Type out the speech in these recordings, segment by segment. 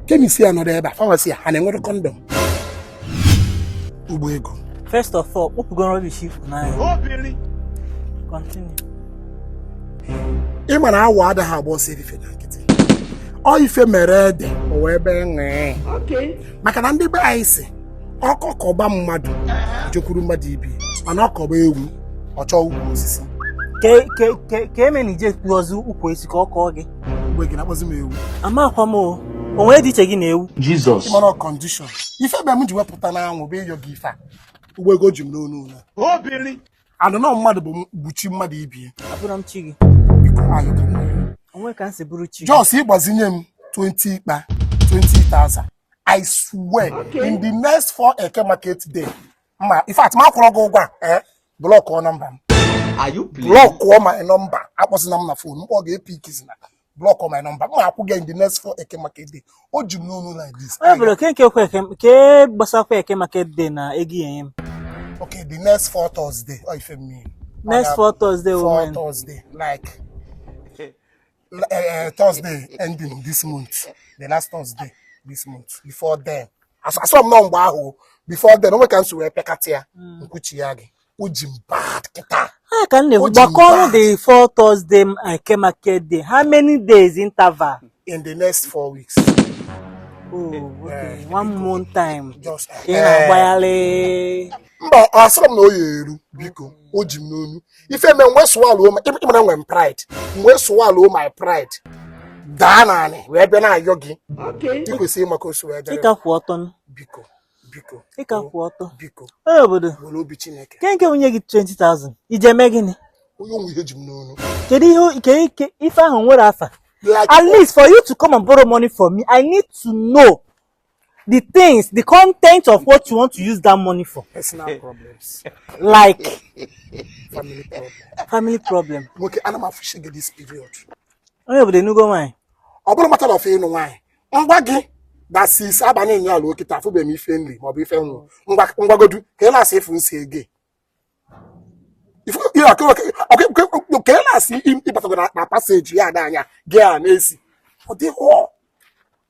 Chemist ya nọrọ ebe a, pharmacy a, ha na-enwere condom? Ụgbọ ego. First of all, kpụpụgo rubbish ifu n'anya. Continue. Ị ma na awọ adaghị agba ọsọ efife na nkịtị. Ọ ife mere ede o wee bee ṅee. Maka na ndị be anyị si ọkọ kọba mmadụ jekwuru mmadụ ibi, mana ọ kọba ewu ọ chọọ ukwu osisi. Ke eme na ije kpuo ọzọ ukwu esi ka ọ kọọ gị. Mgbe gị na-akpọzi m ewu. Amakwa m o. O nwere dị iche gị na ewu. Jesus. Ịmara condition ife be m ji wepụta n'anwụ bụ ịyọ gị ife a. Ụgbọ ego ji m n'onu ụlọ. Anụnọ mmadụ bụ gbuchi mmadụ ibie. Abụrọ m chi gị. Biko ayọ ka m na-arịọ. Onwe ka m si bụrụ chi gị. Just ịgbazinye m 20 ikpa 20,000. I swear, in the next 4 Eke market day, ma in fact ma akwụrụ gị ụgwọ a, block ọ nọmba m. Are you playing? Block my number. Akpọsịna m na phone. Mkpọ ga-epick na block my number. Ma akwụ gị in the next 4 Eke market day. O ji m n'onu like this. Onye obodo ke nke kwe eke ke gbasakwa Eke market day na ego ya enye m. Okay, the next 4 Thursday. Oh, ife m. Next 4 Thursday. 4 Women. Thursday, like Thursday ending this month, the last Thursday this month. Before then, asọ m nọ mgbe ahụ, before then, onwe ka m si wee pịakata ya nkwuchi ya gị. O ji m bad kịta. Ha ka m na-ekwu O ji m gbakọrọ bad. The 4 Thursday Eke market day. How many days interval? In the next 4 weeks. Oh, okay. 1 month time. Just Ka ị na-agbagharị. Mba, asọrọ m na o ya eru, biko, o ji m n'onu. Ife eme m wee swallow my, ịmara nwe m pride. M wee swallow my pride. Daa naanị wee bịa na-ayọ gị. Ị kwesịrị ịma ka o si wee dịrị. Ịka kwụ ọtọ nụ. Biko, biko. Ịka kwụ ọtọ. Biko, Onye obodo. were obi Chineke. Ke nke nwunye gị 20,000. Ije mee gịnị? Onye onwe ihe ji m n'onu. Kedu ihe ke ife ahụ nwere afa? Like, At least for you to come and borrow money from me, I need to know the things, the content of what you want to use that money for. Personal problems. Like Family problem. Family problem. Nwoke, ana m afụshi gị this period. Onye obodo enugo nwaanyị. Ọ bụrụ matter of ịnụ nwaanyị. Ngwa gị that since abalị nya alụ okịta afụbeghị m ife nri maọbụ ife nwụ. Ngwa ngwagodu ka ị na-asị ịfụ nsị ege. Ka ị na-asị ịbatago na passage ya ada anya gị a na-esi. Ọ dịghọ.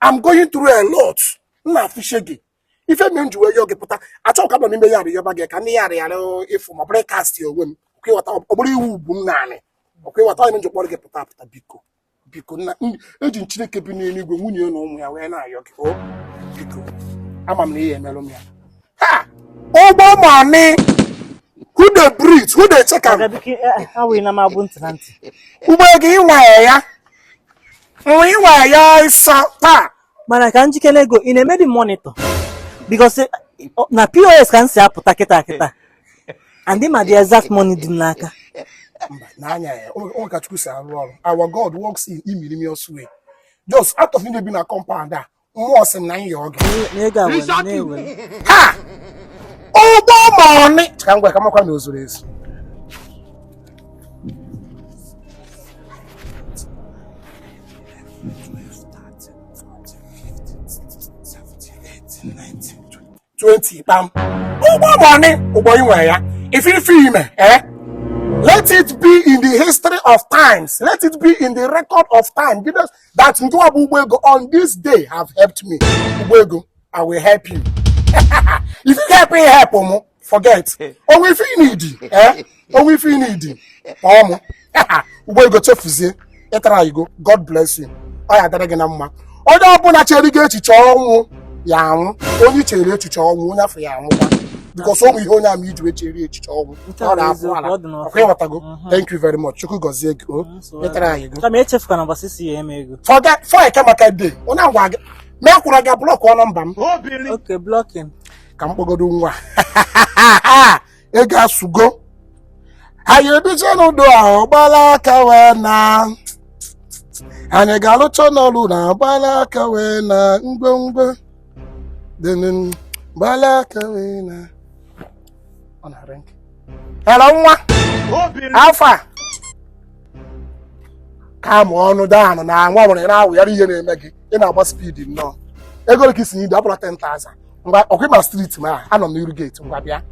I'm going through a lot. M na-afụshi gị. Ife mere m ji wee yọọ gị pụta, achọghị ka m nọ n'ime ya arịyọba gị ka ndị ya arịyara ịfụ ma ọ bụrụ kasti onwe m. Ọkwa ịghọta, ọ bụrụ iwu ugwu m naanị. Ọkwa ịghọta onye m ji kpọrọ gị pụta apụta, biko. Biko nna, eji m Chineke bi n'eluigwe, nwunye ya na ụmụ ya wee na-ayọ gị. O biko, ama m na ihe emerụ m ya. Ha! Ụgbọ money! Who dey breathe? Who dey check am? Maka biko awụghị na m abụ ntị na ntị. Ụgbọ ego ịnwa ya. Nwa ịnwa ya ịsọ taa. Mana ka njikere ego ị na-eme dị monitor. Because na POS ka m si apụta kịta kịta. And ma the exact money dị m n'aka. Mba, n'anya ya, o ka Chukwu si arụ ọrụ. Our God works in mysterious way. Just out of ndị bi na compound a, mmụọ sị m na nyọ gị. Na ego a were na-ewere. Ha! Ụgbọ money! Ka m gwa ka makwa na o zuru ezu. 20 kpam. Ụgbọ money, ụgbọ inwe ya. Ife ife ime, eh? Let it be in the history of times. Let it be in the record of time. Because that Nkewa bụ ụgbọ ego on this day have helped me. Ụgbọ ego, I will help you. If you help me, help mụ. Forget. Onwe ife ị need, eh? Onwe ife ị need. Kpọọ mụ. Ụgbọ ego chefuzie. Ịtara igo. God bless you. Ọ ya adịrị gị na mma. Onye ọbụla chere gị echiche ọnwụ ya anwụ. Onye chere echiche ọnwụ, onye afọ ya anwụkwa. Because ụmụ ihe onye ama iji wee chere echiche ọnwụ. Nke a Ọ bụ na-afụ eziokwu, ala. ọ dị n'ọfọ. Ọkwa ịghọtago? Thank you very much. Chukwu gọzie gị. O. Ịtara anyị go. Kama echefukwana ụbọchị si ya eme ego. Forget for Eke market day. Onye agwa gị. Ma akwụrụ gị block nọmba m. Okay, blocking. Ka m kpọgodo nwa. Ego asụgo. Anyị ebiche n'udo ahụ gbala aka wee na. Anyị ga-alụcha n'ọlụ na gbala aka wee na ngwongwo. Dịnụ gbala aka wee na. Ọ na-arị nke. Hello nwa. Alfa. Ka mụ ọnụ daanụ na nwa nwere na-awụgharị ihe na-eme gị. Ị na-agba speed nnọọ. Ego ole ka isi n'ide abụla 10,000. Ngwa ọkwa ịma street ma anọ m n'iru gate ngwa bịa.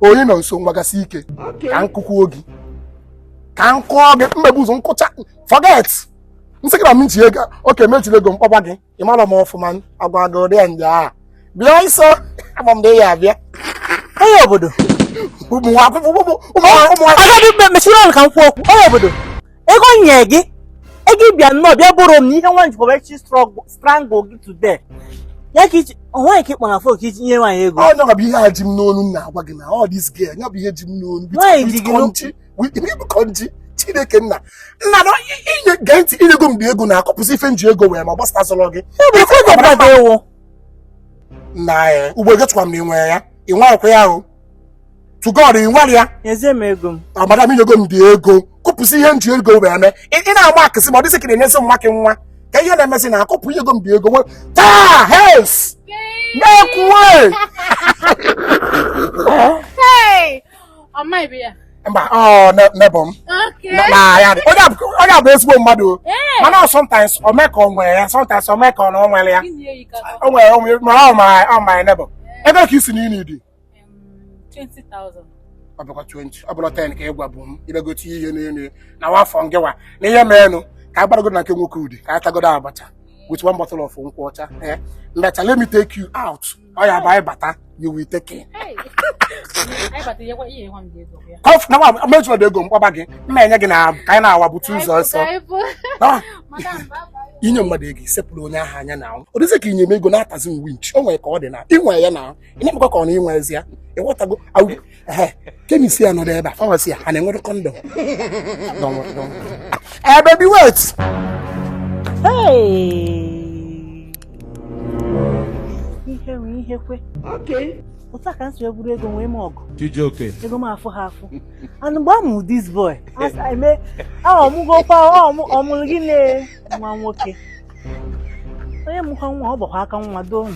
Onye nọ nso ngwa gasị ike ka m kụkwuo gị. Ka m kụọ gị mmegbu ụzọ nkụcha forget. M sị gị na m ji ego oke mejiri ego mkpọba gị, ị mara m ọfụma, agwa gị ụdị ya nje a bịa iso agba m na ya abịa. Onye obodo. Ụmụ nwa ụmụ ụmụ ụmụ Agadi mechiri ọnụ ka m kwuo okwu. Onye obodo, ego nye gị, ego ịbịa nnọọ bịa bụrụ m na ihe nwa njikwa wee chi strangle gị today. Ya ka iji onweghị ka ịkpọ na phone ka iji nye nwaanyị ego. Ọ nyọ bụ ihe a ji m n'onu m na-agwa gị na all this girl nyọ bụ ihe ji m n'onu. Nwaanyị ji gị With konji Chineke nna nna na inye gee ntị, inyego m dị ego na akọpụsị ife nji ego wee ma gbasasịrọ gị. Ebe ka ọ gwara gị ewu. Nna ya ugbo ego tụkwa m na ị nwere ya, ị nwerekwa ya o to God, ị nwere ya. Nyezie m ego m. Agbada m inyego m dị ego, kụpụsị ihe nji ego wee mee. Ị na-agba akịsị ma ọ dịsị ka ị na-enyezi nwa gị nwa ka ihe na-emezi na akụpụ inyego m dị ego nwe taa hels na-ekwuwe. Hey! Ọ ma ibe ya. Mba, ọ nebọ m. Okay. Na ya dị onye a bụ ezigbo mmadụ o. Mana ọ sometimes o mee ka ọ nwere ya, sometimes o mee ka ọ na ọ nwere ya. Gịnị eyi ka O nwere o nwere, mana ọ ma nebọ ebe ka isi n'ili dị. 20,000. Ọ bụkwa 20, ọ bụrụ 10 ka ị gwa bụ m ibegote ihe n'elu na nwafọ ngịwa na ihe meenụ ka a gbaragodo na nke nwoke udi ka a tagodo abacha with one bottle of nkwụ ọcha. Mmecha, let me take you out. Ọ ya bụ anyị bata, you will take it. Hey! Anyị bata ihe ihe nwa m dị ego ya. Kọf na nwa mejụrụ dị ego mkpọba gị, m na-enye gị na ka anyị na-awa bute ụzọ ọsọ. Na Madam, bye bye. Inye mmadụ ego, isepụrụ onye ahụ anya na ọ dịzị ka inye m ego na-atazi m winch. O nwere ka ọ dị na inwe ya na ị na-emekwa ka ọ na inwe ezi ya, ịghọtago? Ehe, chemist ya nọrọ ebe a, pharmacy ya ha na-enwere condom. Don't worry, don't worry. Eh, baby, wait. Hey! Ihe nwe ihe kwe. Otu a ka m si wee buru ego nwee m ọgụ. Chijioke. Ego m afụ ha afụ. And mgbe a mụrụ this boy, as I mee, ọmụgokwa ọmụrụ gị na nwa nwoke. Onye mụkwa nwa, ọ gbakwa aka nwa doo.